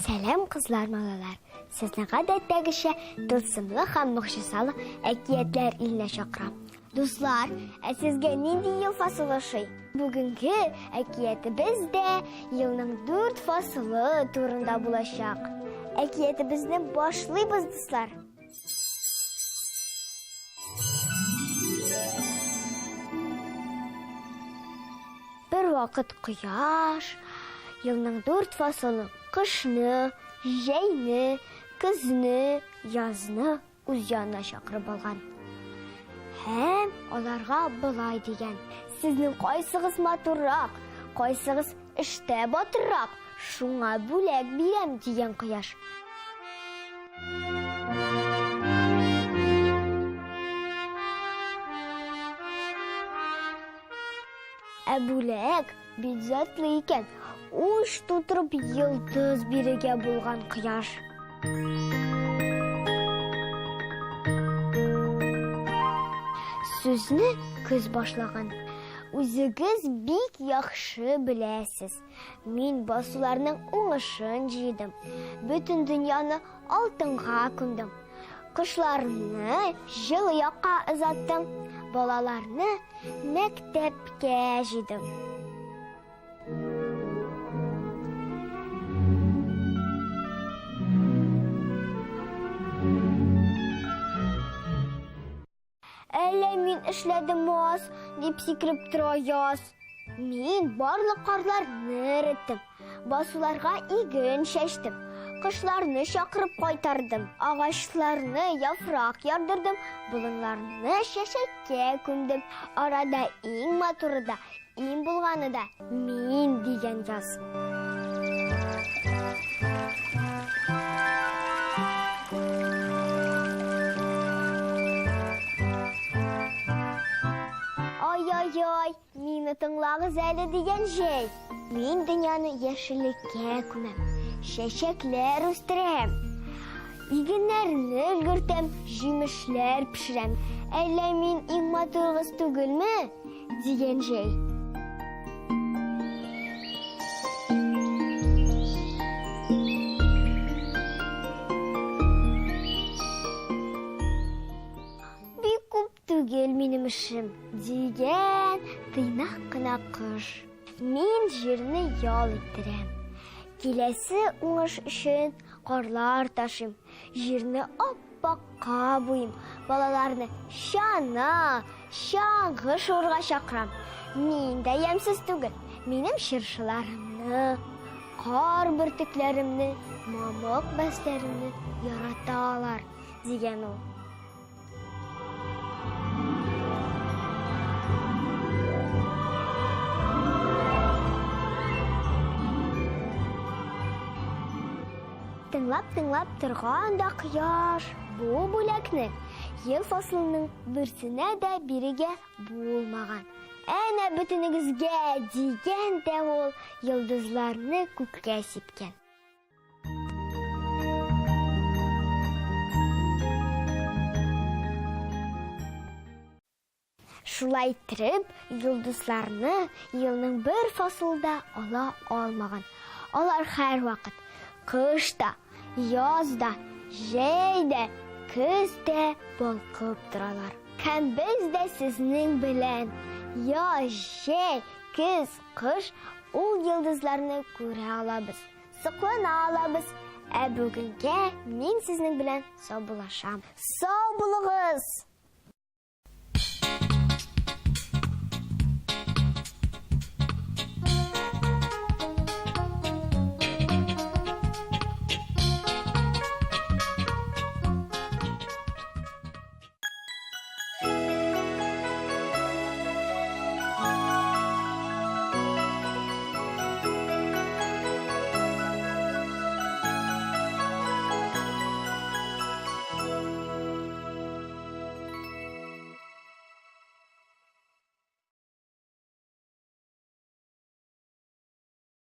Сәлам, кызлар, малайлар! Сезне гадәттәгечә тылсымлы һәм могҗизалы әкиятләр иленә чакырам. Дуслар, ә сезгә нинди ел фасылы ошый? Бүгенге әкиятебез дә елның дүрт фасылы турында булачак. Әкиятебезне башлыйбыз, дуслар. Бер вакыт кояш елның дүрт фасылын кышны, җәйне, көзне, язны үз янына чакырып алган. Һәм аларга болай дигән: "Сезнең кайсыгыз матуррак, кайсыгыз эштә батыррак, шуңа бүләк бирәм", дигән кояш. Ә бүләк бик затлы икән. Уч тутырып йолдыз бирергә булган кояш. Сүзне көз башлаган. Үзегез бик яхшы беләсез. Мин басуларның уңышын җыйдым. Бөтен дөньяны алтынга күмдем. Кошларны җылы якка озаттым. Балаларны Мәктәпкә җыйдым. Әллә мин эшләдем аз, дип сикереп тора яз. Мин барлык карларны эреттем. Басуларга иген чәчтем, кошларны чакырып кайтардым, агачларны яфрак ярдырдым, болыннарны чәчәккә күмдем. Арада иң матуры да, иң булганы да мин дигән яз. Ай-ай-ай, Мине тыңлагыз әле дигән җәй. Мин дөньяны яшеллеккә күмәм, чәчәкләр үстерәм. Игеннәрне өлгертәм, җимешләр пешерәм. Әллә мин иң матурыгыз түгелме? дигән җәй. Бик күп Түгел минем эшем, дигән тыйнак кына кош. Мин җирне ял иттерәм. Киләсе уңыш өчен карлар ташыйм, җирне аппакка буйым, балаларны чана, чаңгы шуырга чакырам. Мин дә ямьсез түгел, минем чыршыларымны, кар бөртекләремне, мамык бәсләремне яраталар, дигән ул. Тыңлап-тыңлап торган да кояш бу бүләкне ел фасылының берсенә дә бирергә булмаган. Әнә бөтенегезгә дигән дә ул йолдызларны күккә сипкән. Шулай иттереп, йолдызларны елның бер фасылда ала алмаган. Алар һәрвакыт кыш та, яз да, җәй дә, көз дә балкып торалар. Һәм без дә сезнең белән яз, җәй, көз, кыш ул йолдызларны күрә алабыз. Соклана алабыз. Ә бүгенгә мин сезнең белән саубуллашам. Сау булыгыз!